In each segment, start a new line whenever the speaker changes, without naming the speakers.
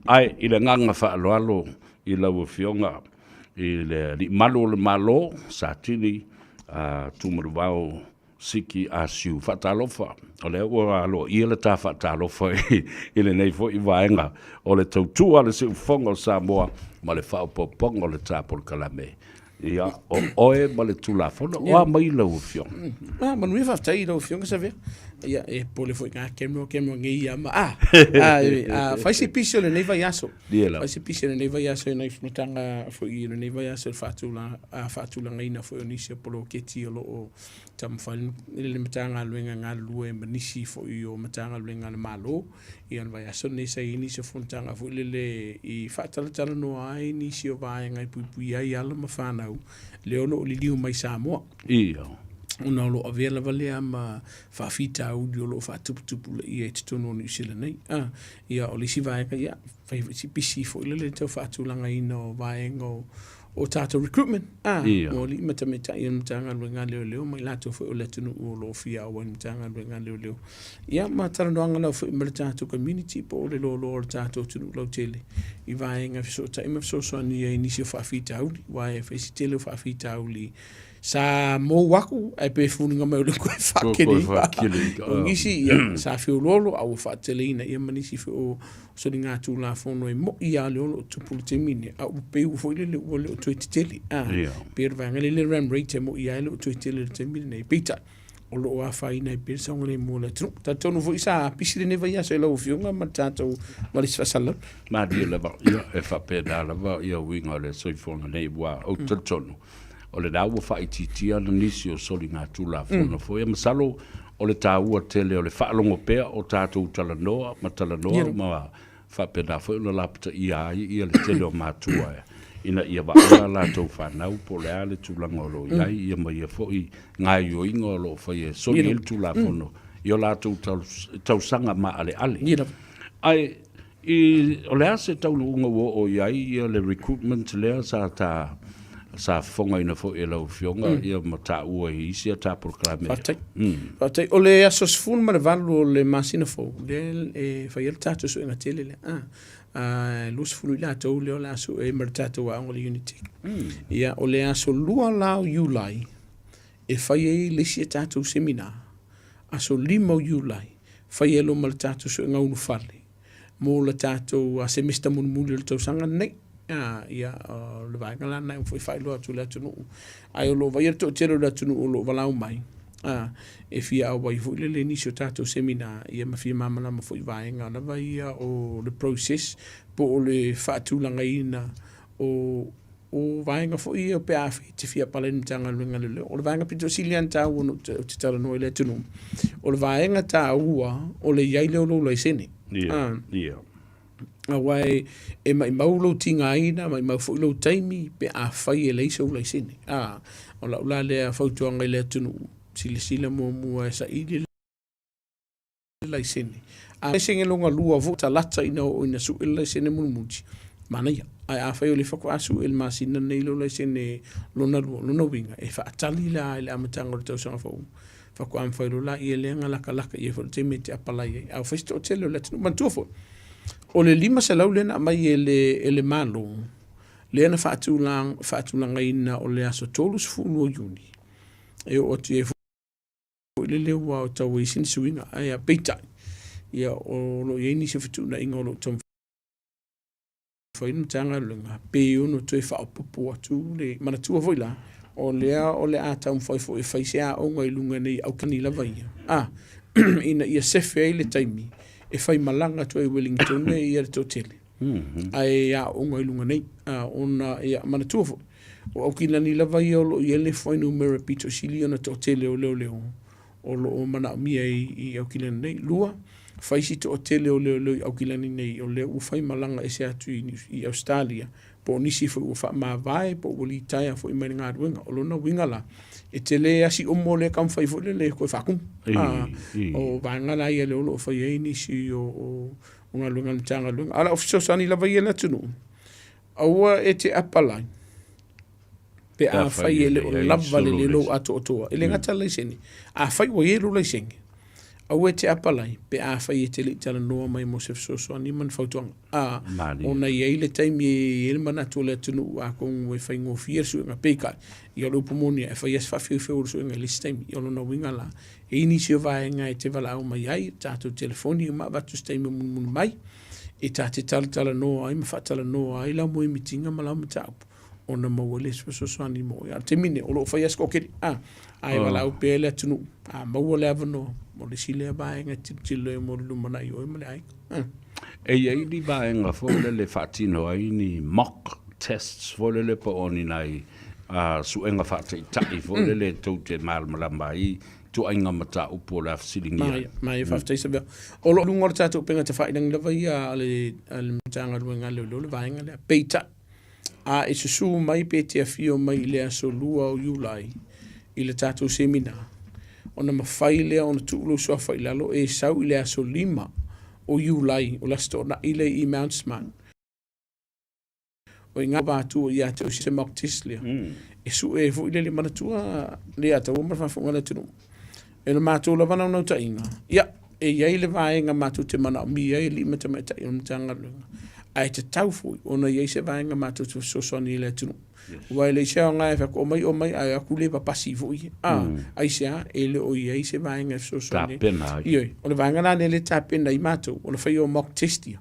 Ae i le agaga faaaloalo i lau Afioga i le Alii Malu o le Malo, Satini Tumaluvao Siki Asiu. Faatalofa, o lea ua aloaia le ta faatalofa i lenei foi vaega o le tautua a le Siufofoga o Samoa ma le faaopoopoga o le ta polokalame. Ia, o oe ma le Tulafono. O a mai lau Afioga?
Ah, manuia, faafetai i lau Afioga Savea. Ia, e pole foi ngā kemo, kemo ngei ia ma. Ah, ah, ah, fai se pisi o lenei vaiaso. Fai se pisi o lenei vaiaso i nai fonotaga foi i lenei vaiaso i le faatulagaina foi o nisi o poloketi o lo o taumafai le Matagaluega e galulue ma nisi foi o Matagaluega a le Malo. Ia, o le vaiaso lenei sa i ai nisi o fonotaga foi lele i faatalatalanoa ai nisi o vaega e puipuia ai alo ma fanau lea o lo o liliu mai Samoa.
Ia.
Ona o lo o avea lava lea ma faafitauli o lo o faatuputupulaia i totonu o Niu Sila nei. Ah, ia, o le isi vaega, ia, fai foi si pisi foi lele le tau faatulagaina o vaega o o tatou recruitment, ah,
Ia.
mo alii ma tamaitai o le Matagaluega a Leoleo ma i latou foi o le atunuu o lo o fia auai i le Matagaluega a Leoleo. Ia, ma talanoaga lava foi ma le tatou community po o le loaloa o le tatou atunuu lautele i vaega e fesootai ma fesoasoani ai i nisi o faafitauli, aua e fai si tele o faafitauli sa mou aku ae pei e foliga mai o lea ua toe faatele. O nisi ia, sa feoloolo a ua faateleina ia ma nisi foi o soligatulafono e mo'i lava lea o lo o tupu i le taimi lenei, a ua pei foi lele ua le o toe tetele. A, pei o le vaega lea le ram rate e mo'i lava e le o toe tele i le taimi lenei. Peitai, o lo o afaina ai pea le saogalemu o le atunuu. Talitonu foi sa pisi lenei vaiaso i lau Afioga ma le tatou ma le isi faasalalau.
Malie lava, ia, e faapena lava ia uiga o le soifuaga nei, aua ou te talitonu, o lena ua faaitiitia nisi o soligatulafono foi. Masalo o le taua tele o le faalogo pea o tatou talanoa ma talanoa ma faapena foi ona lapataia ai ia le tele o matua ina ia vaaia a latou fanau po o le a le tulaga o lo o i ai ia ma ia foi gaoioiga o lo o faia e soli ai le Tulafono i o latou tausaga maaleale. Ae I, o le a se taunuuga ua oo i ai ia le recruitment lea sa ta sa fofogaina foi e lau Afioga ia ma taua i isi a ta polokalame?
Faafetai. Faafetai. O le aso 18 o le masina fou, lea e fai ai le tatou suega tele lea. Ah, 20 i latou lea o le a sue ai ma le tatou aoga o le Unitec. Ia, o le aso 2 la o Iulai, e fai ai le isi a tatou seminar. Aso 5 o Iulai, fai ai loa ma le tatou suega ulufale. mo le tatou semester mulimuli o le tausaga lenei. Ia, o le vaega la lena e foi faailoa atu i le atunuu. Ae o lo o vaaia le toatele o le atunuu o lo o valaau mai, e fia auai foi lele i nisi o tatou seminar, ia ma fia malamalama foi i vaega lava ia o le process po o le faatulagaina o o vaega foi ia pe a e te fia apalai i le Matagaluega a Leoleo. O le vaega pito sili lava ona taua ona ou te talanoa i le atunuu, o le vaega taua o le i ai lea o lou laisene.
Ia, ia.
Aua e, e maumau lou tigaina, maumau foi lou taimi pe afai e leai sou laisene. O lau la lea fautuaga i le atunuu, silasila muamua e saili laisene. A laisene lona lua foi talata ina oo ina sue le laisene mulimuli, manaia. Ae afai o lea faatoa sue i le masina lenei lou laisene lona lua, lona uiga e faatali la i le amataga o le tausaga fou faatoa mafai loa laia lea ona latalata i ai foi le taimi e te apalai ai. A ua fai si toatele o le atunuu. Manatua foi, o le $500 lea na aumai e le Malo, lea na faatulagaina o le aso 30 o Iuni, e oo atu i ai foi lele ua tau ai sina suiga. Ae peitai, ia o lo o i ai nisi o fetuunaiga o lo o taumafai le Matagaluega pe ono toe faaopoopo atu le manatua foi la, o lea o le a taumafai foi e fai se aoga i luga nei aukani lava ia, a ina ia sefe ai le taimi e faimalaga atu ai i Wellington ia le toatele ae aooga i luga nei. Ona ia manatua foi, o Aukilani lava ia o lo o i ai le fuainumera pito sili ona toatele o leoleo o lo o manaomia i Aukilani nei. Lua, fai si toatele o leoleo i Aukilani nei o lea ua fai malaga ese atu i Ausetalia, po o nisi foi ua faamavae po o ua litaea foi mai le galuega. O lona uiga la, e tele lava si omo lea e taumafai foi lele e toe faatumu. O vaega la ia lea o lo o fai ai nisi o galuega a le Matagaluega. A o lau fesoasoani lava ia i le atunuu, aua e te apalai pe afai e le o lava lelei lou atoatoa. E le gata i le laisene, afai ua i ai lou laisene, Aua e te apalai pe afai e te le i talanoa mai mo se fesoasoani ma ni fautuaga. A, ona i ai le taimi e i ai le manatu o le atunuu atonu e faigofie le suega. Peitai, ia o le upu moni lava, e fai lava si faafeufeu o le suega i le isi taimi. Ia o lona uiga la, e i ai nisi o vaega e te valaau mai ai, i le tatou telefoni ma avatu se taimi e mulimuli mai, e ta te talatalanoa ai ma faatalanoa ai lau moemitiga ma lau mataupu ona maua ai lea o se fesoasoani mo oe. A o le taimi lenei, o lo o fai lava se toatele, a, ae valaau pea le atunuu, a maua le avanoa, o le isi lea vaega e tilotilo ai mo le lumanai o oe ma le aiga.
E i ai ni vaega foi lele e faatino ai ni mock tests foi lele po o ni nai suega faataitai foi lele tou te malamalama ai ituaiga mataupu o le a fesiligia ai.
Manaia, faafetai Savea. O lo o i luga o le tatou upega tafailagi lava ia a le Matagaluega a Leoleo le vaega lea. Peitai, a e susu mai pe te afio mai i le aso 2 o Iulai i le tatou semina, ona mafai lea ona tuu lou suafa i lalo e sau i le aso 5 o Iulai, o le Aso Toonai lea i Mount Smart. O i ina ua atua ia te oe se mock test lea. E sue ai foi le le manatua le ataua ma le faafofoga a le atunuu. E le matou lava naunautaiga, ia, e i ai le vaega matou te manaomia ai alii ma tamaitai o le Matagaluega, ae tatau foi ona i ai se vaega matou te fesoasoani ai i le atunuu. Aua e leai se aoga e fai atu, omai, omai, ae o atu le papasi foi. A, aisea? E le o i ai se vaega e fesoasoani ai.
Tapena ai.
Ioe, o le vaega la lea e tapena ai matou, o le faia o mock test ia.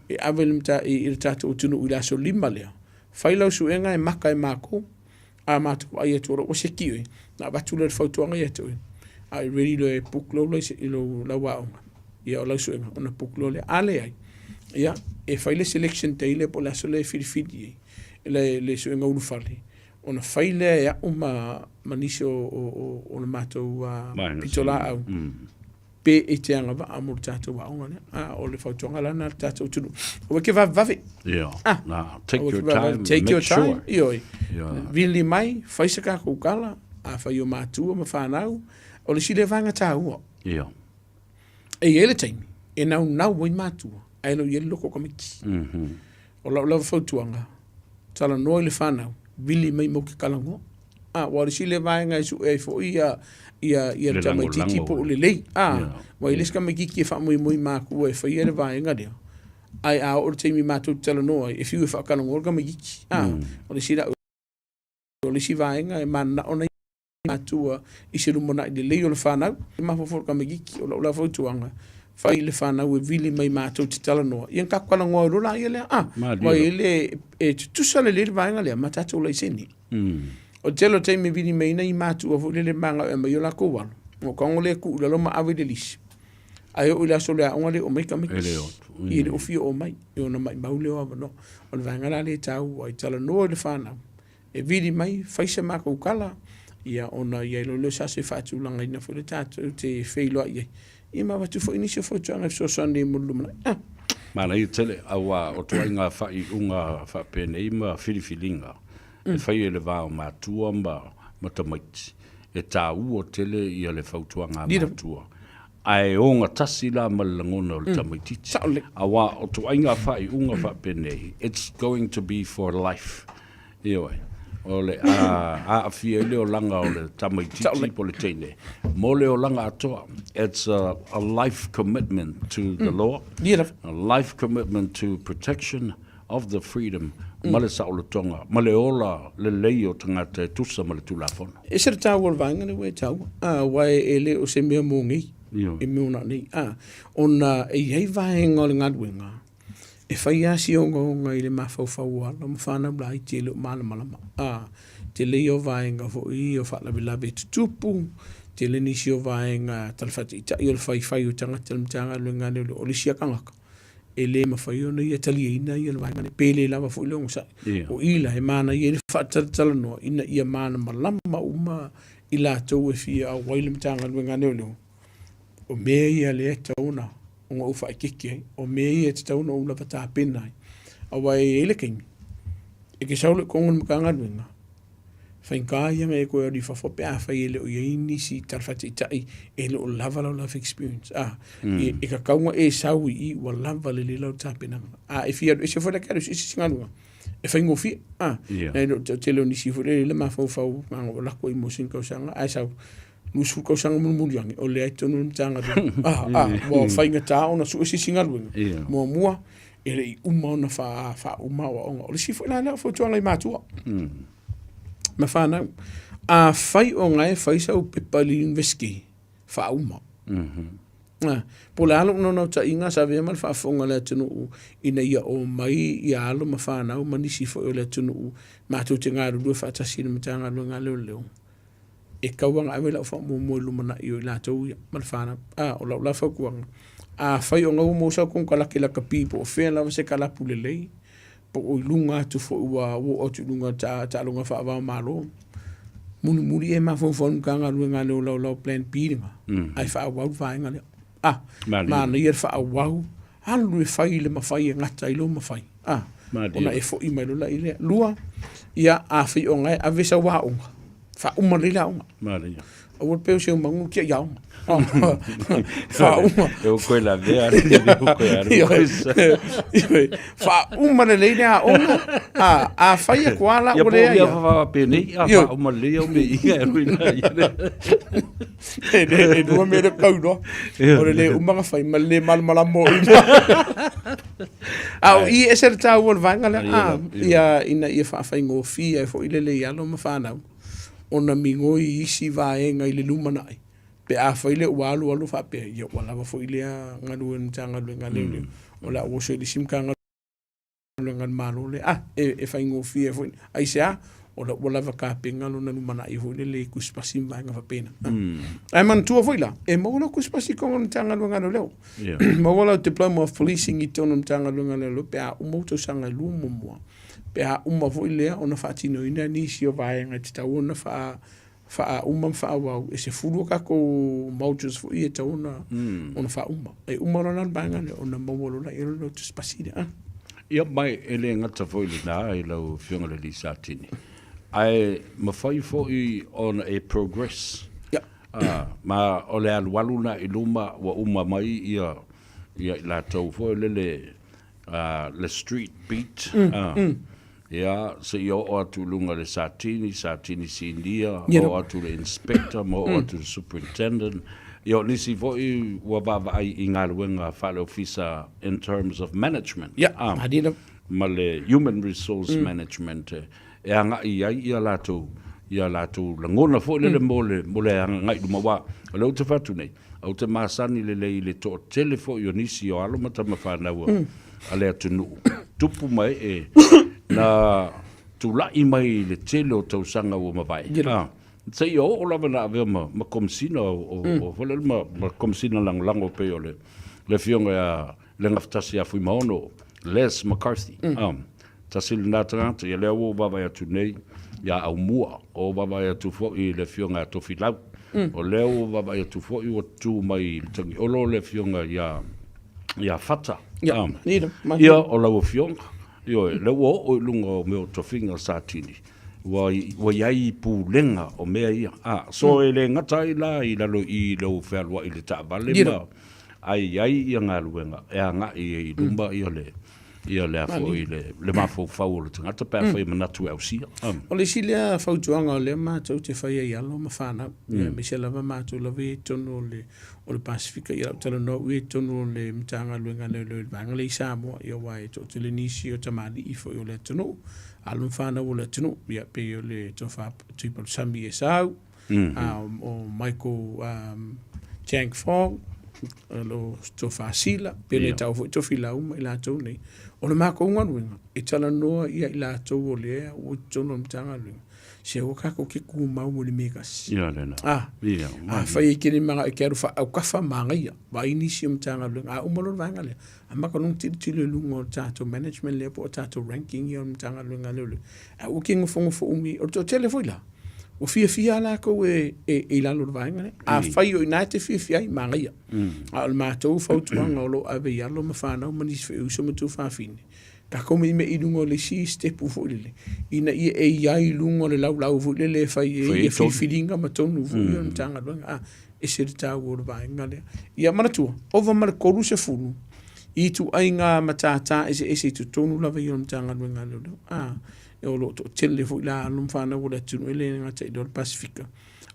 E ave i le tatou atunuu i le aso 5 lea, fai lau suega e maka e makou, a matou vaai atu o la ua seki oe, ona avatu lea o le fautuaga ia te oe, a e ready loa e book lou lau aoga, ia o lau suega ona book loa lea. A leai, ia e fai le selection day lea po o le aso lea e filifili ai le suega ulufale, ona fai lea e au ma nisi o le matou pitolaau pe e te agavaa mo le tatou aoga lea. A, o le fautuaga la lena i le tatou atunuu. Aua e te vavevave.
Yeah.
Ah,
nah, take your time.
Take your time.
Sure.
Ioe. Yeah. Vili mai, fai se tatou tala, afai o matua ma fanau, o le isi lea vaega taua.
Yeah.
E i ai le taimi, e naunau ai matua, ae le o i ai le loko o tamaiti. O lau lava fautuaga, talanoa i le fanau, vili mai matou te talanoa. A, aua o le isi lea vaega e sue ai foi ia ia ia le tamaitiiti po o lelei. A, aua e le isi tamaitiiti e faamoemoe i matua e faia le vaega lea, ae a oo i le taimi matou te talanoa ai, e fiu e faatalanoa le tamaitiiti. A, o le isi la, o le isi vaega e mananao nai matua i se lumanai lelei o le fanau. E mafaufau le tamaitiiti, o lau la fautuaga, fai le fanau e vili mai matou te talanoa, ia ona tatou talanoa ai loa laia lea. A, aua e le, e tutusa lelei le vaega lea ma tatou laisene. O le tele o taimi e vili mai ai nai matua foi lele manao e aumai o latou alo, ona ou tago lea e tuu i lalo ma ave i le lisi. Ae oo i le aso o le aoga le oo mai tamaiti.
E le o atu.
Ia e le o fia oo mai, ia ona maimau lea o avanoa. O le vaega la lea e taua ai, talanoa i le fanau, e vili mai, fai se matou tala, ia ona i ai loa lea o se aso e faatulagaina foi le tatou te feiloai ai, ia ma avatu foi nisi o fautuaga e fesoasoani ai mo le lumanai. Ah.
Manaia tele, aua o ituaiga faaiuga faapenei ma filifiliga e fai e le va o matua ma tamaiti, e taua tele ia le fautuaga a matua. Ae ogatasi la ma le lagona o le tamaitiiti. Aua o ituaiga faaiuga faapenei, it's going to be for life. Ioe. O le a aafia ai le olaga o le tamaitiiti po o le teine mo le olaga atoa. It's a life commitment to the law, a life commitment to protection of the freedom ma le saolotoga ma le ola lelei o tagata e tusa ma le Tulafono.
E ese le taua o le vaega lea ua e taua, aua e le o se mea mo nei, e mea ona nei, ona e i ai vaega o le galuega E fai lava si ogaoga i le mafaufau o alo ma fanau laiti e le o malamalama. A, tele ia o vaega foi o faalavelave e tutupu, tele nisi o vaega tala faataitai o le faifai o tagata i le Matagaluega a Leoleo. O le isi lava tagata, e le mafai ona ia taliaina ia le vaega lea, pe le lava foi le onosai. O i la e manaia ai le faatalatalanoa ina ia malamalama uma i latou e fia auai i le Matagaluega a Leoleo. O mea ia lea e tatau ona ou faaeteete ai, o mea ia e tatau ona ou lava tapena ai. Aua e i ai le taimi, e te sau loa i totonu o le Matagaluega, faigata ia ona e toe alu i fafo pe afai e le o i ai nisi tala faataitai e le o lava lau life experience. E tatau ona e sau i i ua lava lelei lau tapenaga. A e fia alu ese foi la e te alu i se isi galuega, e faigofie. Nai lo le toatele o nisi foi lele i le mafaufau, na ona ou alu atu ai mo sina tausaga ae sau. 20 tausaga mulimuli ane, o lea i totonu o le Matagaluega. Ua faigata ona sue se isi galuega. Muamua, e le i uma ona faauma aoaoga. O le isi foi la lea o fautuaga i matua ma fanau. Afai o na e fai sau pepa i le University, faauma. Po o le a lou naunautaiga sa avea ma le faafofoga a le atunuu ina ia omai ia alo ma fanau ma nisi foi o le atunuu matou te galulue faatasi i le Matagaluega a Leoleo, e tatau ona ave lau faamuamua i le lumanai o i latou ia ma le fanau. A, o lau la fautuaga, afai o na ua maua sau konekarate lakapi po o fea lava se kalapu lelei, po o i luga atu foi ua oo atu i luga o taaloga faava o Malo, mulimuli e mafaufau i le Matagaluega a Leoleo Plan B lena, ae faaauau le vaega lea. A, manaia le faaauau, alu e fai le mafai e gata ai lou mafai, a, ona e foi mai loa lea. Lua, ia afai o na e ave sau aoga, faauma lelei le aoga.
Manaia.
Aua le pei o se manu tiai aoga. Faauma.
E o koe lavea le o koe alu.
Ioe. Faauma lelei le aoga. A, afai atu lava la ua leai.
Ia po o penei, a faauma lelei au me ia e rui la ia.
E le e lua mea le tau loa. O le le uma na fai ma le le malamalama o i. A o i e ese le taua o le vaega lea. A, ia ina ia faafaigofie ai foi le lei alo ma fanau ona migoi i isi vaega i le lumanai pe afai lea ua alu alu faapea, ia ua lava foi lea galuega i le Matagaluega a Leoleo, o le a ou oso i le isi Matagaluega a le Malo lea. A, e faigofie foi. Aisea? O lea ua lava tapena lona lumanai foi lele i tusipasi ma vaega faapena. Ae manatua foi la, e maua lau tusipasi i totonu o le Matagaluega a Leoleo. Maua lau Diploma of Policing i totonu o le Matagaluega a Leoleo pe a uma ou tausaga e lua muamua. Pe a uma foi lea ona faatinoina nisi o vaega e tatau ona faauma ma faaauau, e 10 a tatou modules foi ia e tatau ona faauma. E uma loa la le vaega lea ona maua loa lea o le tusipasi lea.
Ia ma e le gata foi i lena i lau Afioga i le alii Satini, ae mafai foi ona e progress. Ma o le alualu lena i luma ua uma mai ia i latou foi lele le street beat, ia, seia oo atu i luga i le Satini, Satini Sinia, oo atu i le Inspector ma oo atu i le Superintendent. Ia, o nisi foi ua vaavaai i galuega faale-ofisa in terms of management, ma le human resource management e agai i ai ia latou, ia latou lagona foi lele mo le, mo le agai i luma. Aua o lea ou te fai atu nei, Ou te masani lelei i le toatele foi o nisi o alo ma tama fanau a le atunuu, tupu ma ee, na tulai mai i le tele o tausaga ua mavae, seia oo lava ina avea ma Komesina o foi lele ma Komesina Lagolago pei o le Afioga ia Legafatasi ia Fuimaono, Les McCarthy. Tasi lena tagata, ia lea ua ou vaavaai atu nei ia Aumua, ua ou vaavaai atu foi i le Afioga ia Tofilau, o lea ua ou vaavaai atu foi ua tu mai i le Tagiolo le Afioga ia Fata. Ia, o lau Afioga, ioe, lea ua oo i luga o mea o tofiga Satini, ua i ai pulega o mea ia. So e le gata ai la i lalo i lou fealuai i le taavale ma, ae i ai ia galuega e agai ai i luma ia le ia le a foi le le mafaufau o le tagata pe afai e manatu e ausia.
O le isi lea fautuaga o lea matou te faia i alo ma fanau, aemaise lava matou lava ia i totonu o le o le Pasefika, ia o lau talanoa au ia i totonu o le Matagaluega a Leoleo i le vaega lea i Samoa, ia aua e toatele nisi o tamalii foi o le atunuu, alo ma fanau o le atunuu, ia pei o le Tofa Tuipalusami Esau, o Michael Chang Fong, o lo Tofa Sila, pe le tau foi Tofilau ma i latou nei. O le matou galuega, e talanoa ia i latou o lea ua i totonu o le Matagaluega, se aua tatou te tumau i le mea e tasi.
Ia lena. Ah,
ia, afai e te le manao e te alu faaautafa, manaia, vaai nisi o Matagaluega, a uma loa le vaega lea, amata loa ona tilotilo i luga o le tatou management lea po o tatou ranking ia o le Matagaluega a Leoleo. Ae aua e te nofonofo umi, o le toatele foi la, Ua fiafia lava latou e i lalo o le vaega lea. Afai o i ina e te fiafia ai, manaia. A o le matou fautuaga o lo o ave i alo ma fanau ma nisi foi o uso ma tuafafine, tatou meimei i luga o le isi sitepu foi lele, ina ia e i ai i luga o le laulau foi lele e fai ai ia filifiliga ma tonu foi o le Matagaluega. A, ese le taua o le vaega lea. Ia manatua, ova ma le 30 i ituaiga matata eseese i totonu lava ia o le Matagaluega a Leoleo. A, o lo o toatele foi la alo ma fanau o le atunuu e le gata i le o le Pasefika.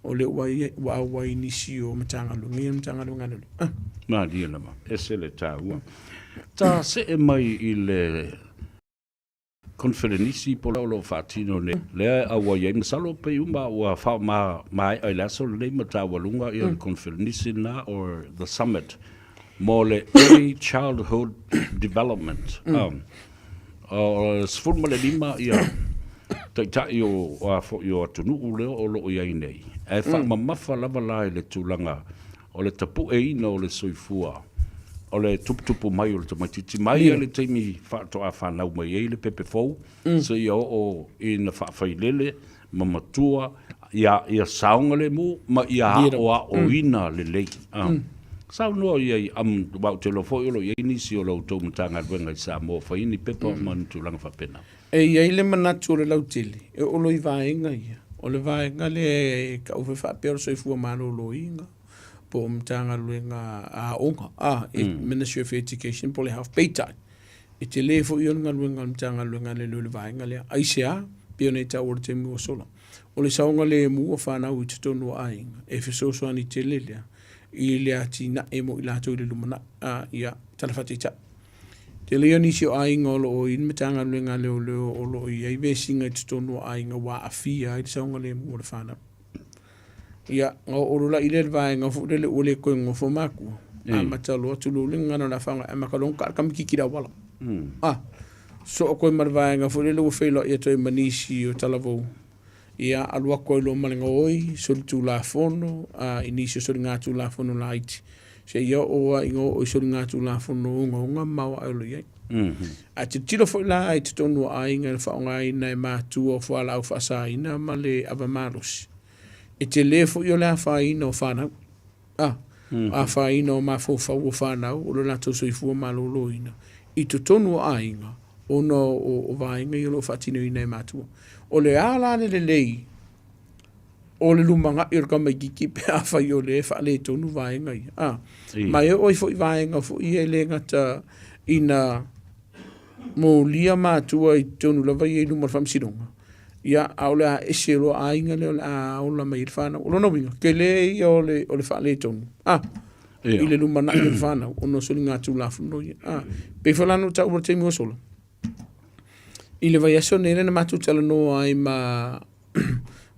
O lea ua i ua auai nisi o Matagaluega ia Matagaluega a Leoleo. Ah.
Malie lava, ese le taua. Ta see mai i le Conferenisi po o lo o faatino nei, lea e auai ai, masalo pei uma ua faamaea i le aso lenei ma taualuga ia le Conferenisi lena or the summit mo le Early Childhood Development. O le 15 ia taitai o a foi o atunuu lea o lo o i ai nei, ae faamamafa lava la i le tulaga o le tapueina o le soifua, o le tuputupu mai o le tamaitiiti mai lava i le taimi faatoa fanau mai ai le pepe fou seia oo ina faafailele ma matua ia saogalemu ma ia aoaoina lelei. Saunoa i ai, aua ou te iloa foi o lo o i ai nisi o la outou Matagaluega i Samoa o fai ni pepa ma ni tulaga faapena.
E i ai le manatu o le lautele, e oo loa i vaega ia, o le vaega lea e tau foi faapea o le soifua maloloina po o Matagaluega a Aoga, a, Ministry of Education po o le Health. Peitai, e tele foi ia o le galuega a le Matagaluega a Leoleo i le vaega lea. Aisea? Pei ona e taua i le taimi ua sola, o le saogalemu o fanau i totonu o aiga, e fesoasoani tele lea i le atinae mo i latou i le lumanai. A, ia, tala faataitai. Tele ia o nisi o aiga o lo o i le Matagaluega a Leoleo o lo o i ai vesiga i totonu o aiga ua aafia ai le saogalemu o le fanau. Ia, ona oo loa lea i le vaega foi lele ua le toe nonofo makua, amata loa tulou le gagana o le a faaaoga, e amata loa ona taa le tamaititi i le auala. A, soo koe ma le vaega foi lele ua feiloai atu ai ma nisi o talavou, ia alu atu ai loa ma le gaoi, solitulafono, a, i nisi o soligatulafono laiti, seia oo lava ina oo i soligatulafono ogaoga ma maoae o lo o i ai. Ae tilotilo foi la i totonu o aiga i le faaaogaina e matua o fualaau faasaina ma le ava malosi, e tele foi o le afaina o fanau, a, afaina o mafaufau o fanau o lo latou soifua maloloina i totonu o aiga ona o vaega ia o lo o faatinoina e matua. O le a la le lelei o le lumanai o le tamaititi pe afai o lea e faaletonu vaega ia. A, ma e oo ai foi vaega foi ia e le gata ina molia matua i totonu lava ia i luma o le faamasinoga, ia, a o le a ese loa aiga lea o le a ola mai ai le fanau. O lona uiga, tele ia o le faaletonu, a, i le lumanai o le fanau ona o soligatulafono ia. A, pei foi la ona ou taua i le taimi ua sola, i le vaiaso nei lea na matou talanoa ai ma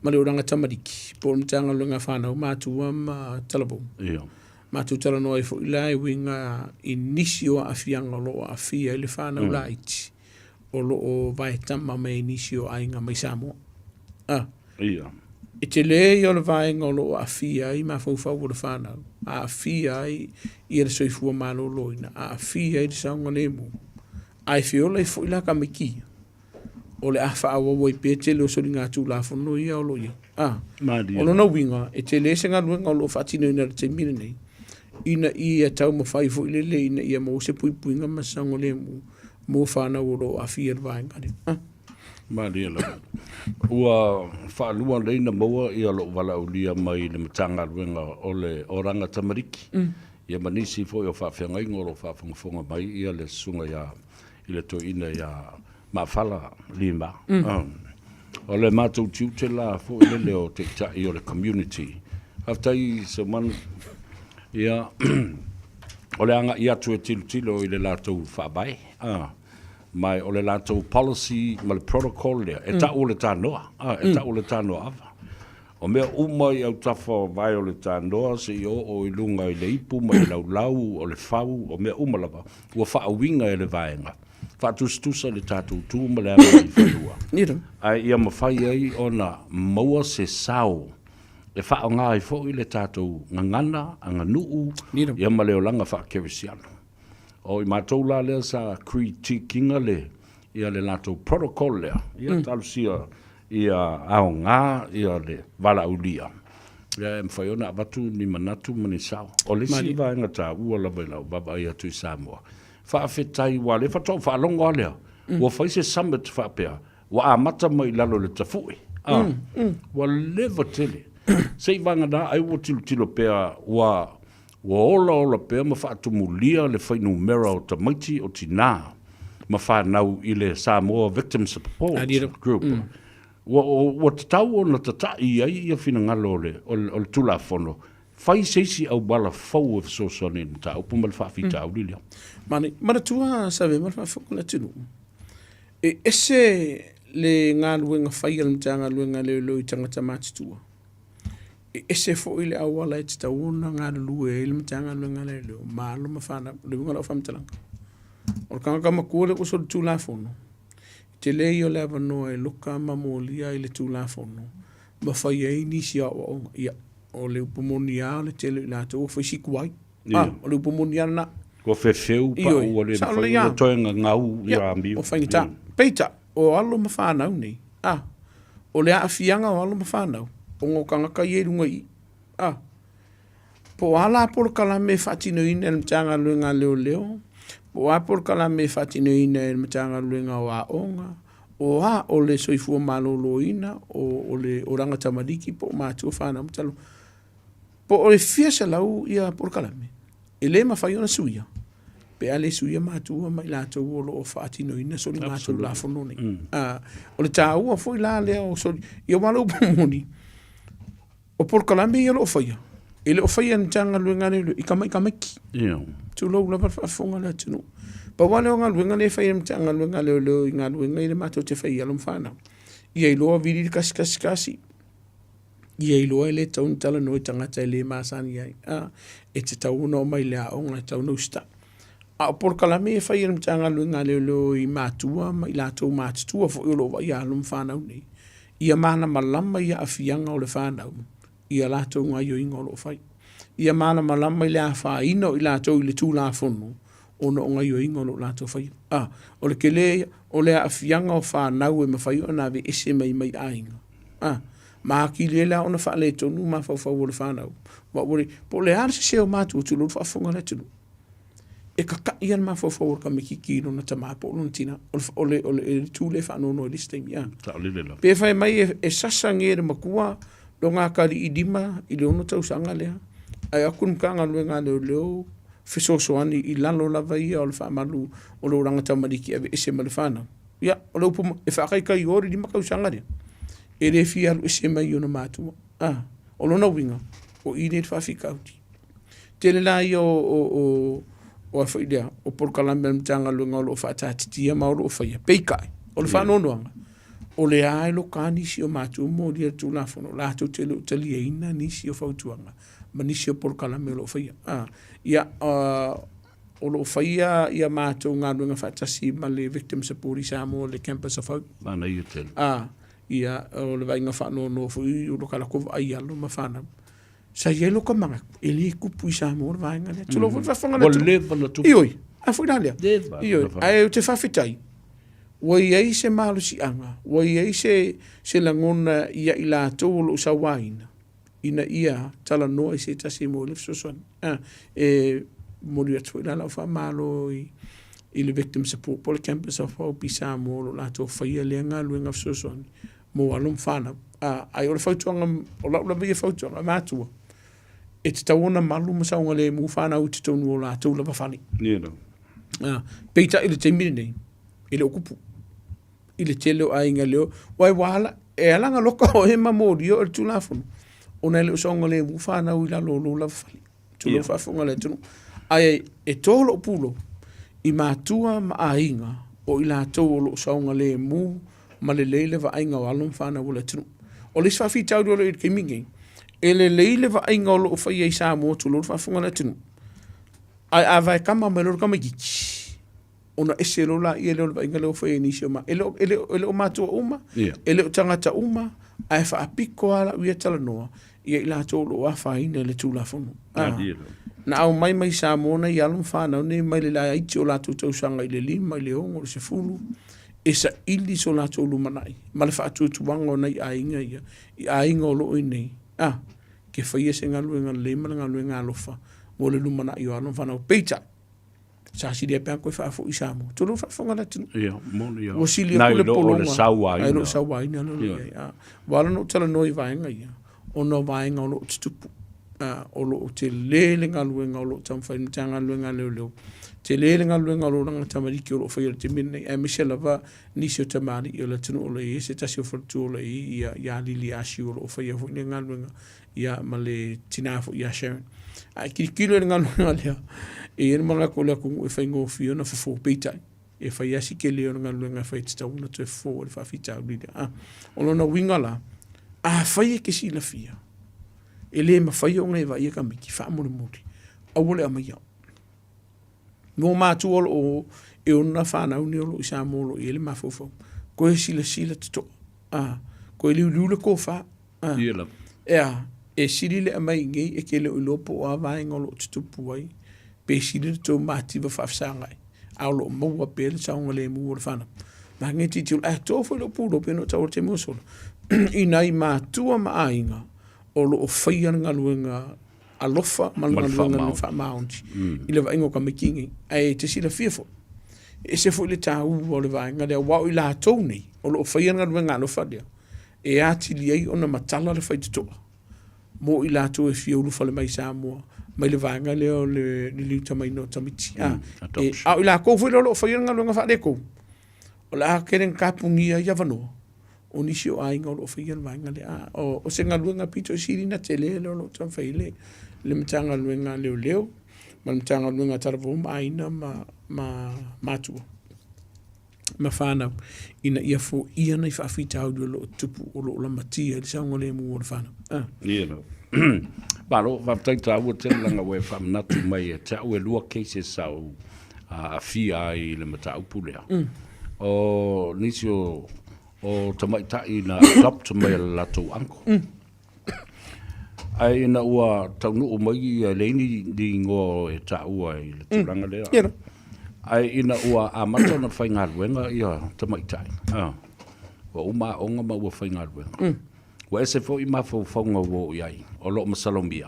ma le Olaga Tamariki po o le Matagaluega a Fanau, Matua ma Talavou.
Ia.
Matou talanoa ai foi la e uiga i nisi o aafiaga o lo o aafia ai le fanau laiti o lo o vaetama mai ai nisi o aiga mai Samoa. Ah.
Ia.
E tele ia o le vaega o lo o aafia ai mafaufau o le fanau, aafia ai ia le soifua maloloina, aafia ai le saogalemu, ae feola ai foi la tamaiti ia. O le a faaauau ai pea tele o soligatulafono ia o lo o i ai. A,
Malie.
o lona uiga, e tele se galuega o lo o faatinoina i le taimi lenei, ina ia taumafai foi lele ina ia maua se puipuiga ma se saogalemu mo fanau o lo o aafia i le vaega lea. A.
Malie lava. Ua faalua nei na maua ia lou valaaulia mai le Matagaluega o le Olaga Tamariki, ia ma nisi foi o faafeagaiga o lo o faafogafoga mai ia le susuga ia i le toeaina ia Mafala Lima. O le matou tiute la foi lele o taitai o le community. Faafetai Seumanu. Ia, o le agai atu e tilotilo i le latou faavae, ma o le latou policy ma le protocol lea, e tau o le tanoa, e tau o le tanoa ava. O mea uma i autafa o vae o le tanoa seia oo i luga i le ipu ma le laulau o le fau, o mea uma lava, ua faauiga e le vaega faatusatusa i le tatou tu ma le agai i fanua, ae ia mafai ai ona maua se sao e faaaoga ai foi le tatou gagana, aganuu, ia ma le olaga faakerisiano. O i matou la lea sa critique ina le, ia le latou protocol lea, ia talosia ia aoga ia le valaaulia, ia e mafai ona avatu ni manatu ma ni sao. O le isi vaega taua lava i lau vaavaai atu i Samoa, faafetai aua o lea faatoa ou faalogo lava lea, ua fai se summit faapea, ua amata mai i lalo i le tafue, a, ua leva tele. Se i vagana ai ua tilotilo pea ua Ua olaola pea ma faatumulia le fuainumera o tamaiti o tinā ma fanau i le Samoa Victim Support Group. Ua, ua tatau ona tata'i ai ia finagalo o le, o le, o le Tulafono, fai se isi auala fou e fesoasoani i le mataupu ma le faafitauli lea.
Manaia. Manatua Save ma le faafofoga a le atunuu, e ese le galuega fai a le Matagaluega a Leoleo i tagata matutua, e ese foi le auala e tatau ona galulue ai le Matagaluega a Leoleo ma alo ma fanau. O le uiga o lau faamatalaga, o le tagata matua lea ua solitulafono, tele ia o le avanoa e loka ma molia ai le Tulafono ma fai ai nisi o aoaoga. Ia, o le upu moni lava o le tele o i latou ua fai si tuai. Ah, o le upu moni lava lena.
Ua fefeu pau ua le mafai ona toe gagau ia amio.
Ua faigata. Peitai, o alo ma fanau nei, ah, o le aafiaga o alo ma fanau, ona o tagata ia i luga i i. Ah, Po o a la polokalame e faatinoina e le Matagaluega a Leoleo, po o a polokalame e faatinoina e le Matagaluega o Aoga, o a o le soifua maloloina, o le olaga tamaliki po o matua fanau ma talo. Po o le fia selau ia polokalame, e le mafai ona suia pe a le suia matua ma i latou o lo o faatinoina soligatulafono nei. O le taua foi la lea o soli, ia aua o le upu moni, O polokalame ia o lo o faia, e le o faia e le Matagaluega a Leoleo i tamai tamaiti. Tulou lava le faafofoga a le atunuu. Pau lava lea o galuega lea e fai e le Matagaluega a Leoleo i galuega ia matou te faia i alo ma fanau, ia iloa vili le 111, ia iloa e le tatau ona talanoa i tagata e le masani ai, e tatau ona omai i le aoga, e tatau ona usitai. A o polokalame ia e fai e le Matagaluega a Leoleo i matua ma i latou matutua foi o lo o vaaia alo ma fanau nei, ia malamalama i aafiaga o le fanau i a latou gaoioiga o lo o fai. Ia malamalama i le afaina o i latou i le Tulafono ona o gaoioiga o lo o latou faia. A, o le tele ia o le aafiaga o fanau e mafai ona aveese mai mai aiga, a, ma atili ai la ona faaletonu mafaufau o le fanau. Aua ua le, po o le a le sese o matua, tulou le faafofoga a le atunuu, e tata'i lava le mafaufau o le tamaitiiti i lona tama po o lona tina. O le, o le, o le itu lea e faanoanoa i le isi taimi, a.
Saolele lava.
Pe fai mai e sasa ge le matua lona atalii 5 i le 6 tausaga lea, ae o atu le Matagaluega a Leoleo fesoasoani i lalo lava ia o le faamalu o le olaga tamaliki e aveese ma le fanau. Ia, o le upu, e faataitai o le 5 tausaga lea, e le fia alu ese mai i ona matua. A, o lona uiga, o i lea i le faafitauli. Tele la ia o o a foi lea, o polokalame a le Matagaluega o lo o faataatitia ma o lo o faia. Peitai, o le faanoanoaga, o lea lava e loka lava nisi o matua ma molia i le Tulafono, latou te le o taliaina nisi o fautuaga ma nisi o polokalame o lo o faia. Ia, o lo o faia ia matou galuega faatasi ma le Victim Support i Samoa, le Campus of Hope.
Manaia tele.
Ia, o le vaaiga faanoanoa foi o lo latou vaai i alo ma fanau. Sa i ai lota manatu, e le tupu i Samoa le vaega lea. Tulou foi le faafofoga a le
atunuu. Ua leva ona tupu.
Ioe, a foi la lea. Ioe, ae ou te faafetai, ua i ai se malosiaga, ua i ai se, se lagona ia i latou o lo o sauaina, ina ia talanoa i se tasi mo le fesoasoani. E momoli atu foi la lau faamalo i, i le Victim Support po o le Campus of Hope i Samoa o lo o latou faia lea galuega fesoasoani mo alo ma fanau. Ae o le fautuaga, o lau lava ia fautuaga, matua, e tatau ona malu ma saogalemu fanau i totonu o latou lava fale. Peitai i le taimi lenei, e le o tupu i le tele o aiga leo, aua ua ala, e ala ona loka oe ma molia oe i le Tulafono, ona e le o saogalemu fanau i lalo o lou lava fale. Tulou faafofoga a le atunuu. Ae e to lou pulou i matua ma aiga o i latou o lo o saogalemu ma lelei le vaaiga o alo ma fanau o le atunuu. O le isi faafitauli o lo o i ai i le taimi lenei, e lelei le vaaiga o lo o faia i Samoa tulou le faafofoga a le atunuu, ae a vaekama mai loa le tamaitiiti, ona ese loa lea lea o le vaaiga lea ua fai e nisi o ma e le o matua uma, e le o tagata uma, ae faapito lava lau ia talanoa ia i latou o lo o afaina i le Tulafono. Na aumai mai Samoa nei alo ma fanau nei mai le laiti o latou tausaga i le 5, i le 6, i le 10, e saili so latou lumanai ma le faatuatuaga o nai aiga ia i aiga o lo o i inei, ke faia se galuega lelei ma le galuega alofa mo le lumanai o alo ma fanau. Peitai, sa sili ai pe a toe faafoi i Samoa. Tulou faafofoga le atunuu.
Ia, moni ia.
Ua sili atu le pologa. Nai lo le sauaina. Nai lo o sauaina. Ua ala ona ou talanoa i vaega ia, ona o vaega o lo o tutupu. O lo o tele le galuega o lo o taumafai le Matagaluega a Leoleo. Tele le galuega o lo o lagatamaliki o lo o faia i le taimi lenei, aemaise lava nisi o tamalii o le atunuu o lo o i ai se tasi o faletua o lo o i ai ia Lili Asiu o lo o faia foi lea galuega ia ma le tina foi ia Sharon. A e tilotilo i le galuega lea, e i ai le manatu o le atunuu e faigofie ona fofo, peitai, e fai lava si tele o le galuega e fai e tatau ona toe fofo ai le faafitauli lea. A, o lona uiga la, afai e te silafia, e le mafai ona e vaaia tamaiti, faamolemole, aua le aumaia. Mo matua o lo o e ona fanau nei o lo o i Samoa o lo o i ai le mafaufau, toe silasila totoa, a, toe liuliu le tofa, a,
Ia lava.
e a, e sili le aumai i inei e te le o iloa po o a vaega o lo o tutupu ai, pe sili le tou mativa faafesagai, a o lo o maua pea le saogalemu o le fanau. Manaia tilotilo, ae to foi lou pulou pei ona ou taua i le taimi ua sola, i nai matua ma aiga o lo o faia le galuega alofa ma le galuega faamaoni i le vaaiga o tamaiti nei. Ae e te silafia foi, e ese foi le taua o le vaega lea, aua o i latou nei o lo o faia le galuega alofa lea, e atili ai ona matala le faitotoa mo i latou e fia ulufale mai i Samoa mai le vaega lea o le liliutamaina o tamaiti. A o i latou foi lea o lo o faia le galuega faaletonu, o le a tele ina tapunia ai avanoa o nisi o aiga o lo o faia le vaega lea. O se galuega pito i sili ona tele lea o lo o taumafai ai le Matagaluega a Leoleo ma le Matagaluega a Talavou ma Aiga ma Matua ma fanau ina ia foia nai faafitauli o lo o tutupu o lo o lamatia ai le saogalemu o le fanau.
Ia lava. Malo, faafetai taua tele leaga ua e faamanatu mai ia te au e lua cases sa ou aafia ai i le mataupu lea. O nisi o o tamaitai na adopt mai e le latou uncle. Ae ina ua taunuu mai ia, e leai ni igoa e taua i le tulaga lea. Ae ina ua amata ona faigaluega ia tamaitai, ua uma aoga ma ua faigaluega. Ua ese foi mafaufauga ua oo i ai, o lo o masalomia,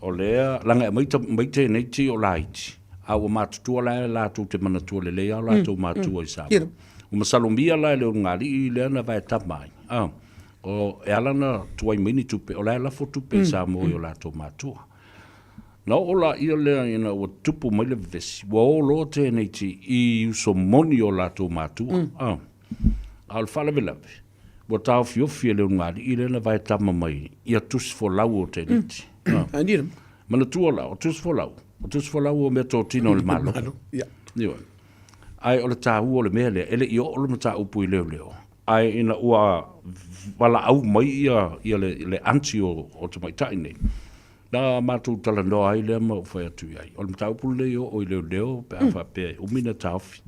o lea, leaga e aumai teineiti o laiti, a ua matutua la e latou te manatua lelei lava o latou matua i Samoa. Ua masalomia la e le ulugalii lea na vaetama ai, a, o, e ala ona tuai mai ni tupe, o la e lafo tupe i Samoa i o latou matua. Na oo laia lea ina ua tupu mai le vevesi, ua o loa teineiti i uso moni o latou matua, a, a o le faalavelave, Ua taofiofi e le ulugalii lea na vaetama mai ia tusi folau o teineiti. Manatua la, o tusi folau, o tusi folau o meatotino a le Malo. Ioe. Ae o le taua o le mea lea, e le i oo le mataupu i leoleo, ae ina ua valaau mai ia, ia le, le aunty o, o tamaitai nei, na matou talanoa ai lea ma ou fai atu i ai, o le mataupu lenei e oo i leoleo pe a faapea e umi na taofi.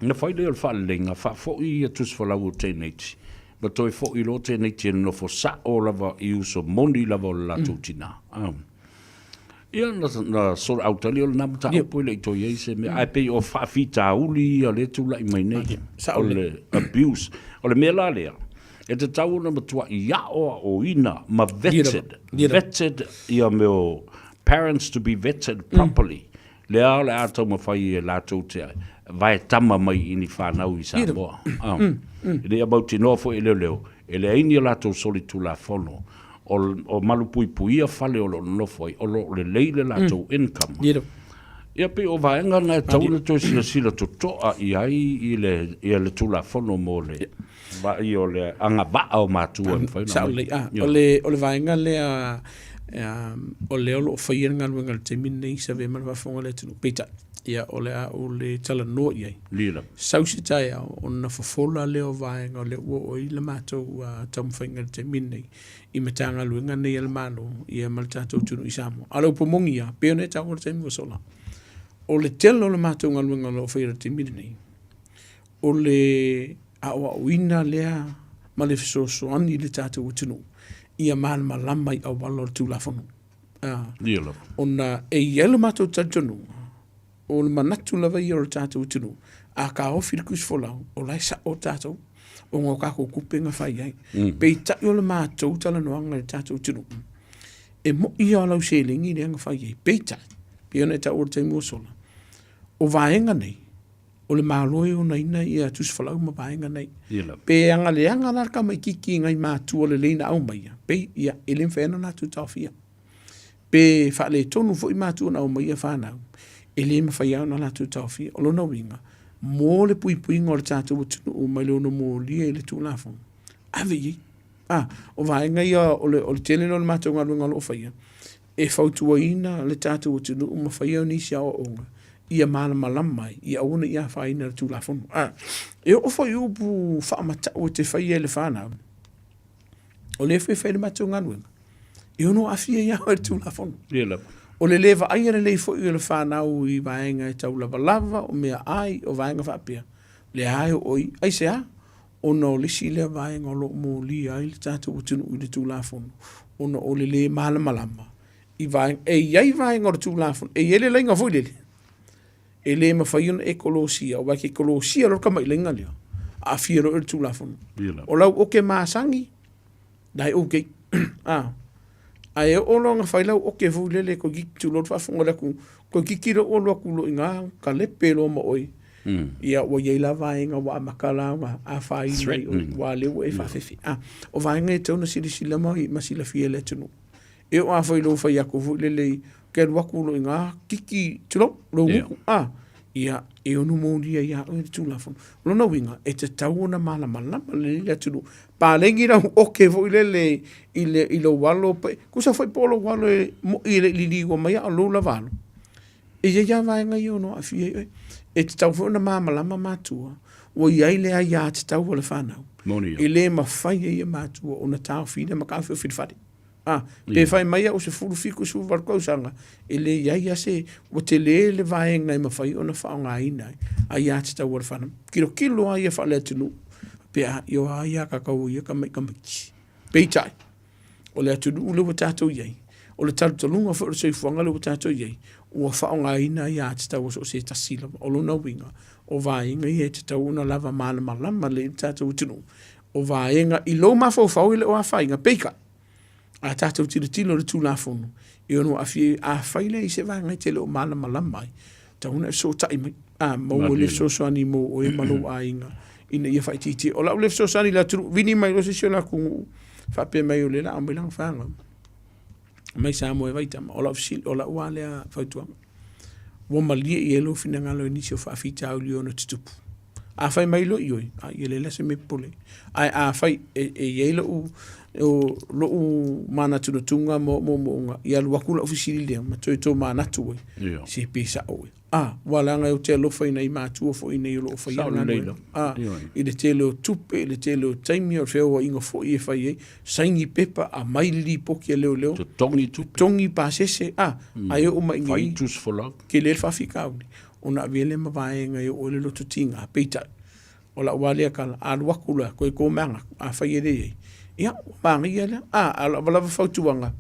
Ona fai lea o le faaleleiga, faafoi ia tusifolau o teineiti, ma toe foi loa teineiti e nonofo sao lava i uso moni lava o le latou tina. Ia, na soloautali o lena mataupu e le i toe i ai se mea, ae pei o faafitauli ia lea e tulai mai nei, o le abuse. O le mea la lea, e tatau ona matuai aoaoina ma vetted, vetted ia mea o parents to be vetted properly. Lea o le a taumafai e latou te vaetama mai i ni fanau i Samoa. Ina ia mautinoa foi e leoleo, e leai ni a latou solitulafono o malupuipuia fale o lo o nonofo ai, o lo o lelei le latou income. Ia pei o vaega na e tatau ona toe silasila totoa i ai i le, ia le Tulafono mo le vaai o le agavaa o matua e mafai ona aumai.
Sao lelei. O le vaega lea o lea o lo o faia le galuega i le taimi lenei i Savea ma le faafofoga a le atunuu. Peitai, ia, o le a ou le talanoa i ai. Sau se taeao ona fofola lea o vaega o lea ua oo i ai le matou taumafaiga i le taimi lenei i Matagaluega nei a le Malo ia ma le tatou atunuu i Samoa. A o le upu moni lava, pei ona e taua i le taimi ua sola, o le tele o le matou galuega o lo o faia i le taimi lenei, o le aoaoina lea ma le fesoasoani i le tatou atunuu ia malamalama i auala o le Tulafono.
Ia lava.
Ona e i ai le matou talitonuga, o le manatu lava ia o le tatou atunuu, a taofi le tusi folau, o la e sao tatou, ona o tatou tupe na fai ai. Peitai o le matou talanoaga i le tatou atunuu, e moni lava o lau seleni lea na fai ai, peitai, pei ona e taua i le taimi ua sola, o vaega nei, o le Malo e onaina ia tusi folau ma vaega nei. Pe aga leaga la le tamaititi i nai matua lelei na aumaia, pei, ia, e le mafai ona latou taofia. Pe faaletonu foi matua na aumaia fanau, E le mafai lava ona latou taofia. O lona uiga, mo le puipuiga o le tatou atunuu mai le ono molia i le Tulafono, ave i ai. A, o vaega ia o le, o le tele lea o le matou galuega o lo o faia, e fautuaina le tatou atunuu ma faia nisi aoaoga ia malamalama ai, ia aua ne i afaina i le Tulafono. A, e oo foi i upu faamatau e te faia i le fanau, o lea foi e fai le matou galuega, e ono aafia ia oe i le Tulafono.
Ia lava.
O le le vaaia lelei foi o le fanau i vaega e tau lavalava, o meaai, o vaega faapea, lea lava e oo i, aisea? Ona o le isi lea vaega o lo o molia ai le tatou atunuu i le Tulafono, ona o le le malamalama i vaega, e i ai vaega o le Tulafono, e i ai le laina foi lele, e le mafai ona e kolosia, aua e te kolosia loa le tamai laina lea, aafia loa oe i le Tulafono. O lau oke masani, la e okay. A, ae oo loa ina fai lau oke foi lele toeitiiti tulou le faafofoga a le atunuu, toeitiiti loa ua alu atu loa i ina talepe loa ma oe, ia ua i ai la vaega ua amata la ona afaina ai oe, aua o lea ua e faafefe. A, o vaega ia e tatau ona silasila ma silafia e le atunuu. E oo lava foi i lou fai atu foi lele i, e te alu atu loa i ina kiki, tulou, lou gutu, a, ia, e ono molia ia oe le Tulafono. O lona uiga, e tatau ona malamalama lelei le atunuu. Paleni lau oke foi lele i, le, i lou alo, pe, tusa foi po o lou alo e moi e le i liliua mai a o lou lava alo. E i ai lava vaega ia e ono aafia ai oe. E tatau foi ona malamalama matua, ua i ai le aiatatau a le fanau.
Moni
ia. E le mafai e ia matua ona taofia ma taofiofi i le fale. A, pe fai mai au 17, 18 tausaga, e le i ai lava se, ua tele le vaega e mafai ona faaaogaina ai aiatatau a le fanau. Tilotilo lava ia faale-atunuu, pe a, ia o ai a tatou ia tamaiti. Peitai, o le atunuu lea ua tatou i ai, o le talutaluga foi o le soifuaga lea ua tatou i ai, ua faaaogaina aiatatau a so o se tasi lava. O lona uiga, o vaega ia e tatau ona lava malamalama lelei le tatou atunuu, o vaega i lou mafaufau e le o afaina, peitai, a tatou tilotilo i le Tulafono, e ono aafia ai. Afai la e i ai se vaega e te le o malamalama ai, tatau ona e fesootai mai, a maua le fesoasoani mo oe ma lou aiga ina ia faaitiitia. O lau lea fesoasoani i le atunuu, vili mai loa se isi o le atunuu faapea mai o lea o le a aumai lana fanau mai Samoa e vaai tama. O lau fesili, o lau lava lea fautuaga, ua malie i ai lou finagalo i nisi o faafitauli e ono tutupu? A fai mai loa ioe, a ia leai la se mea e popole ai. Ae afai e i ai lou, lou manatunatuga ma ou moomooga, ia alu atu lau fesili lea ma toe tomanatu ai, se pe sao ea. A, aua leaga ou te alofa i nai matua foi nei o lo o faia le galuega. A, i le tele o tupe, i le tele o taimi, o le feoaiga foi e fai ai, saini pepa, aumai le lipoti a leoleo,
totogi tupe,
totogi pasese, a, ae oo mai i
inei,
tele le faafitauli. Ona avea lea ma vaega e oo ai le loto tiga. Peitai, o lau lava lea tala, a alu atu loa, toe tomaga atu, afai e leai, ia, ua manaia lea. A, o lau lava fautuaga,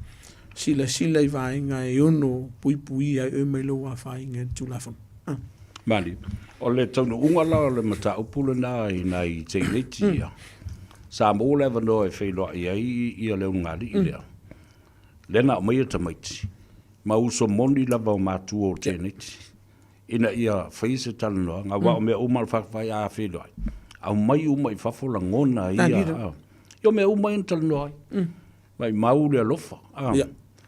silasila i vaega e ono puipuia ai oe mai lou afaina i le Tulafono.
Malie. O le taunuuga la o le mataupu lena i nai teineiti ia, sa maua le avanoa e feiloai ai ia le ulugalii lea, lea na aumaia tamaiti, ma uso moni lava o matua o teineiti, ina ia faia se talanoaga, aua o mea uma o le faafetai a feiloai, aumai uma i fafo lagona ia, ia o mea uma ia na talanoa ai. Maimau le alofa,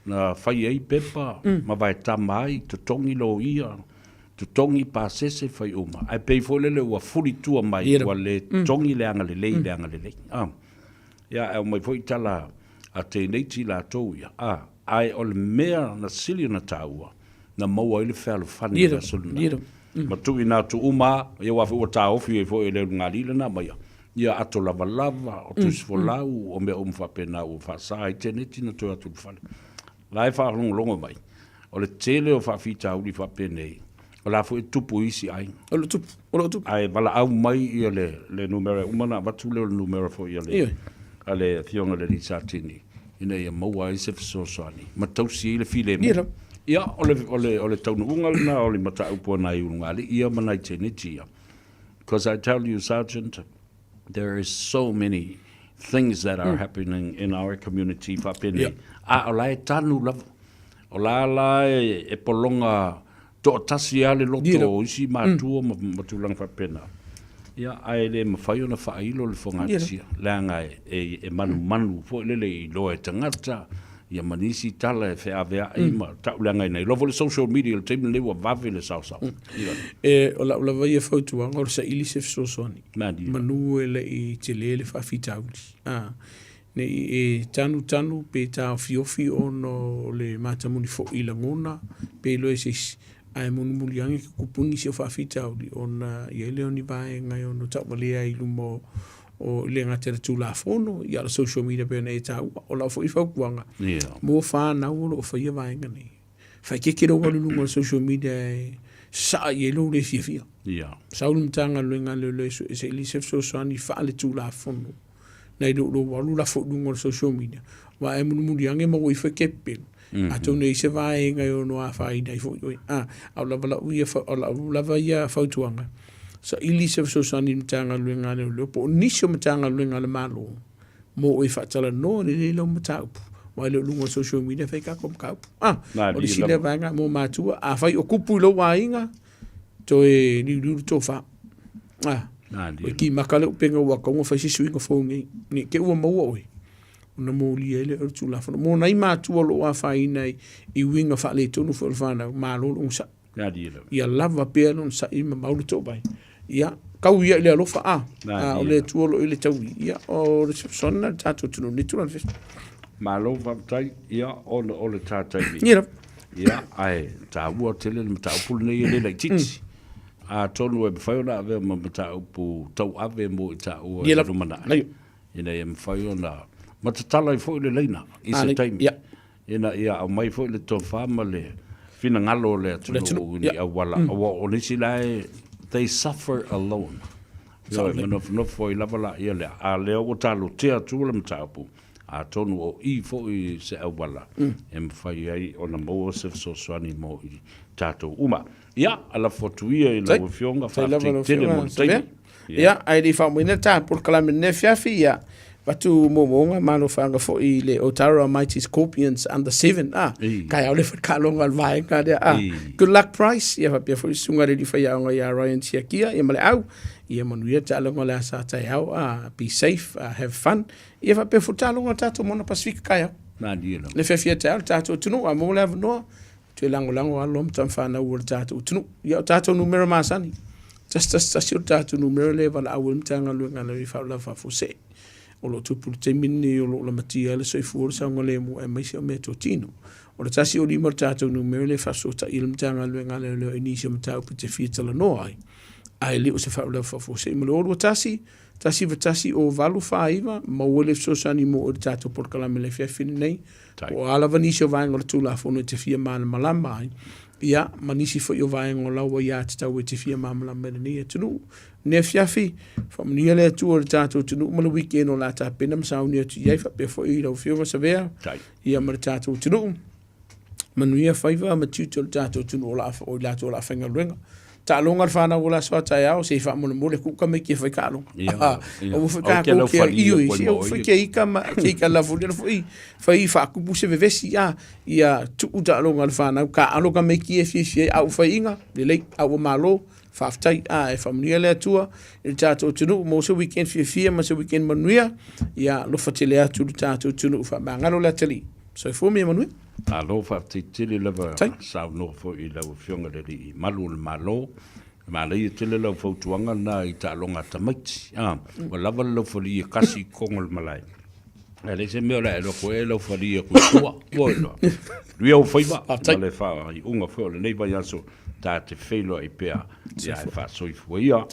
na fai ai pepa ma vaetama ai, totogi loia, totogi pasese, fai uma. Ae pei foi lele ua fulitua mai, ua le totogi le agalelei i le agalelei. Ia, ae aumai foi tala a teineiti latou ia, ae o le mea na sili ona taua, na maua ai le fealofani i le aso lena. Ma tuuina atu uma lava, ia aua foi ua taofi ai foi e le ulugalii lena aumai, ia ato lavalava, o tusi folau, o mea uma faapena ua faasa ai teineiti ona toe o atu i le fale. O la e faalogologo mai, o le tele o faafitauli faapenei, o la foi e tupu i isi aiga.
O lo o tupu, o lo o tupu.
Ae valaau mai ia le numera, e uma ona avatu lea o le numera foi a le, a le Afioga i le alii Satini, ina ia maua ai se fesoasoani ma tausi ai le filemu.
Ia.
Ia, o le, o le, o le taunuuga lena o le mataupu a nai ulugalii ia ma nai teineiti ia. Because I tell you, Sergeant, there is so many things that are happening in our community faapenei, a o la e tanu lava. O la la e, e pologa toatasi lava le loto o isi matua ma, ma tulaga faapena. Ia, ae le mafai ona faailo le fogatia, leaga e, e, e manumanu foi lele i iloa e tagata, Ia ma nisi tala e feaveai ma tauleagaina ai loa foi le social media i le taimi lenei ua vave le saosao. Ia.
E, o lau lava ia fautuaga o le saili se fesoasoani.
Malie.
Manu e le i tele le faafitauli. A, ne i e tanutanu pe taofiofi ona o le matamuli foi i lagona pe iloa e se isi, ae mulimuli ane tutupu nisi o faafitauli ona i ai lea o ni vaega e ono tauvalea ai i luma o o e le gata i le Tulafono, ia o le social media pei ona e taua. O lau foi fautuaga, mo fanau o lo o faia vaega nei, faaeteete lou alu i luga o le social media e sasaa i ai lou le fiafia. Sau le Matagaluega a Leoleo e sue saili se fesoasoani faaletulafono nai lo lou alu lafo i luga o le social media, aua e mulimuli ane maua ifo e te pepelo, atonu e i ai se vaega e ono afaina ai foi oe. A, a o lava lau ia, o lau lava ia fautuaga, saili se fesoasoani i le Matagaluega a Leoleo po o nisi o Matagaluega a le Malo mo oe e faatalanoa lelei lau mataupu, aua e le o luga o le social media e fai tatou mataupu. A, o le isi lea vaega mo matua, afai o tupu i lou aiga, toe liuliu le tofa. A, ua kimaka le upega ua tatau ona fai se suiga fou nei, ne i te i ua maua oe, ona molia ai lea o le Tulafono. Mo nai matua o lo o afaina i uiga faaletonu foi o le fanau, malo le onosai. Ia lava pea le onosai ma mau le toovai. Ia, tau ia i le alofa, a, a o le Atua o lo o i le taui. Ia, o le fesoasoani lena i le tatou atunuu i lenei tulaga.
Malo faafetai, ia, ona o le ta taimi.
Ia lava.
Ia, ae taua tele le mataupu lenei e le laitiiti. Atonu e mafai ona avea ma mataupu tauave mo i taua i le lumanai. Ina ia mafai ona ma tatala ai foi le laina i se taimi ina ia aumai foi le tofa ma le finagalo o le atunuu i ni auala aua o nisi la e they suffer alone. Ioe, ma nofonofo ai lava laia lea, a o lea ua talotea atu le mataupu, atonu o i foi se auala e mafai ai ona maua se fesoasoani mo i tatou uma. Ia, lafo atu ia i lau Afioga, faafetai tele mo le taimi.
Ia, ae le i faaumaina le ta polokalame i lenei afiafi, ia, avatu moomooga ma alofaaga foi i le Otara Mighty Scorpions Under 7, a, taeao le taaloga a le vaega lea, a. Good luck Bryce, ia faapea foi le susuga i le alii faiaoga ia Ryan Tiakia, ia ma le au, ia manuia le taaloga o le aso a taeao, a, be safe, have fun, ia faapea foi le taaloga a le tatou Moana Pasefika taeao. Le fiafia taeao le tatou atunuu, a maua le avanoa, toe lagolago alo ma tama fanau o le tatou atunuu. Ia o tatou numera masani, 111 o le tatou numera lea e valaau ai le Matagaluega a le Faalavelave Faafuasei. O lo o tupu i le taimi lenei o lo o lamatia ai le soifua, le saogalemu aemaise o meatotino. O le 105 le tatou numera lea e faafesootai ai le Matagaluega a Leoleo i nisi o mataupu e te fia talanoa ai, ae le o se faalavelave faafuasei. Ma le 021 191 0849, maua le fesoasoani mo oe i le tatou polokalame i le afiafi lenei. Po o a lava nisi o vaega o le Tulafono e te fia malamalama ai, ia, ma nisi foi o vaega o lau aiatatau e te fia malamalama i lenei atunuu. Lenei afiafi, faamanuia le Atua i le tatou atunuu ma le weekend o le a tapena ma sauni atu i ai, faapea foi i lau Afioga Savea, ia ma le tatou atunuu. Manuia faiva ma tiute o le tatou atunuu o le a, o i latou o le a faigaluega. Taaloga le fanau o le aso a taeao, se i faamolemole tuu tamaiti e fai taaloga. Aua foi tatou te ioe, se aua foi te ita ma te ita lafolia foi fai faatupu se vevesi a ia tuu taaloga a le fanau, taaalo tamaiti ia e fiafia ai, a ua faiaina, lelei, a ua malo, faafetai. A e faamanuia le Atua i le tatou atunuu, maua se weekend fiafia ma se weekend manuia, ia alofa tele atu i le tatou atunuu, faamagalo le atalii. Soifua ma ia manuia.
Malo faafetai tele lava saunoa foi i lau Afioga i le Alii Malu o le Malo. E manaia tele lau fautuaga lena i taaloga a tamaiti. A, ua lava le laufali e kasi i totonu o le malae. Ae leai se mea o le a e alu atu ai e laufali atu i tua. Ua iloa. Manuia ou faiva ma le faaiuga foi o lenei vaiaso ta te feiloai pea ia e faasoifua ia.